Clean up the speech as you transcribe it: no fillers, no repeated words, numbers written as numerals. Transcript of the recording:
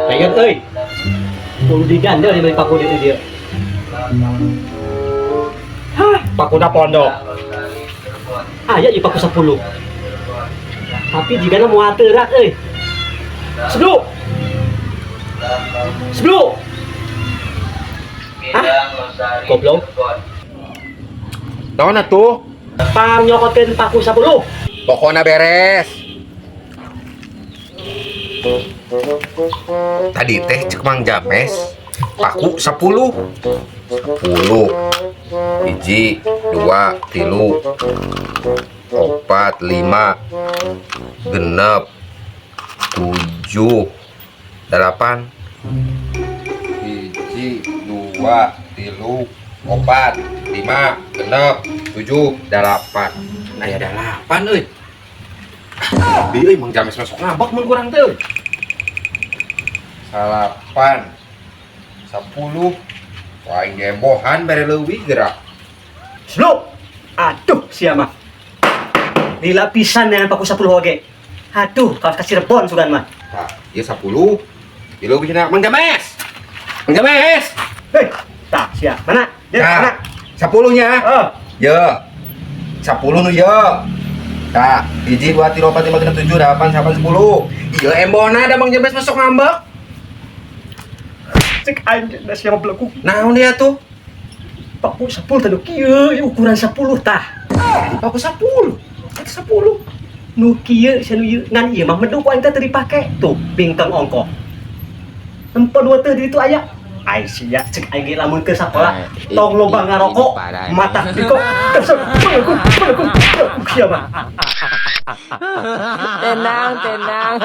Layan euy. Kudu digandel di beli paku di dia. Hah, pakuna pondok. Aya ieu paku 10. Tapi jigana moal teurak euy. 10. 10. Hah? Goblok. Naon atuh? Pang nyokotkeun paku 10. Pokoknya beres. Tadi teh cek Mang James paku 10. 10. 1, 2, 3, 4, 5, 6, 7, 8. 1, 2, 3, 4, 5, 6, 7, 8. Aya 8 euy. Bi euy, Mang James masuk ngambek mun kurang teh euy. 9, 10. Wah, aing gembohan bere leuwih gerak. 10. Aduh, sia mah. Lila pisan dengan paku 10 oge. Aduh, kawas ka Cirebon sugan mah. Tah, ieu 10. Ieu leuwih na Mang James. Mang James. Hei, tah sia. Mana? Ya, mana? Nah, 10 nya. Oh, Ye. 10 nu ye. Tah, 1, 2, 3, 4, 5, 6, 7, 8, 9, 10. Ieu embona da Mang James masuk ngambek. Cek aing da sia mah belegu. Naon dia tuh? Paku 10 teh nu kieu, ieu ukuran 10 tah. Paku 10. Eta 10. Nu kieu sia nu ieu ngan ieu mah meduk ku aing teh teu dipake. Tuh, bingkeng ongkoh. Empat dua teh di ditu aya. Ai sia, cek aing ge lamun ke sakola tong loba ngarokok, mata dikok terus belegu belegu belegu sia mah. Tenang, tenang.